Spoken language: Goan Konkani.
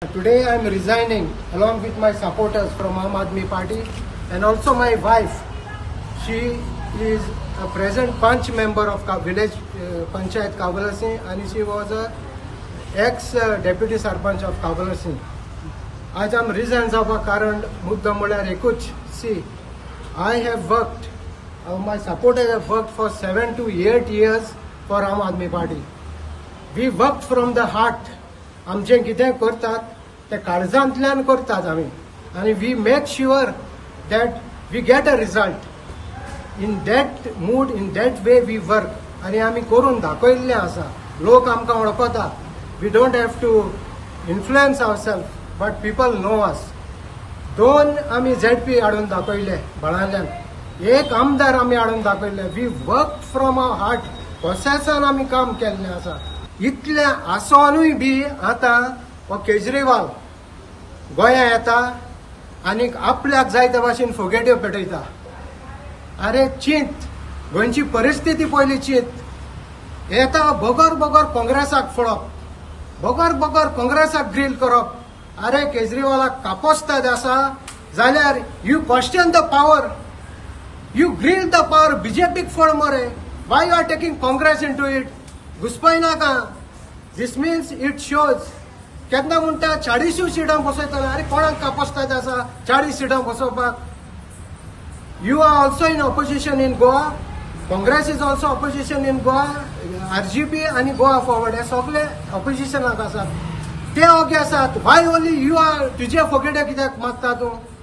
Today I am resigning along with my supporters from Aam Aadmi Party and also my wife. She is a present panch member of village panchayat Cavelossim and she was a ex deputy sarpanch of Cavelossim. आज आम रिजायन जावपाक कारण मुद्दो म्हळ्यार एकूच. See, I have worked, my supporters have worked for 7 to 8 years for Aam Aadmi Party. We work from the heart. आमचें कितें करतात तें काळजांतल्यान करतात आमी आनी we make sure that we get a result. In that mood, in that way we work आनी आमी करून दाखयल्लें आसा. लोक आमकां वळखता. We don't have to influence our self, but people know us. दोन आमी झेडपी हाडून दाखयले बाणावल्यान, एक आमदार आमी हाडून दाखयले. We work from our heart. प्रोसेसान आमी काम केल्लें आसा. इतलें आसोनूय बी आतां हो केजरीवाल गोंया येता आनीक आपल्याक जाय त्या भाशेन फोगेट्यो पेटयता. अरे चिंत, गोंयची परिस्थिती पयली चिंत. येता बगर बगर काँग्रेसाक फोडप, बगर बगर काँग्रेसाक ग्रील करप. अरे केजरीवालाक कापोस्ताद आसा जाल्यार you question the power, you grill the power. बीजेपीक फोड मरे. Why you are taking Congress into it? घुसपायनाका. This means it shows. केन्ना म्हणटा 40 सिटां बसयतले. अरे कोणाक कापोस्ताद आसा 40 सिटां बसोवपाक? You are also in opposition in Goa. Congress is also opposition in Goa. RGP आनी गोवा फॉरवर्ड हे सगळे ऑपोजिशनाक आसात, ते ओगे आसात. Why only you are? तुजे फोगेट्यो कित्याक मागता तूं?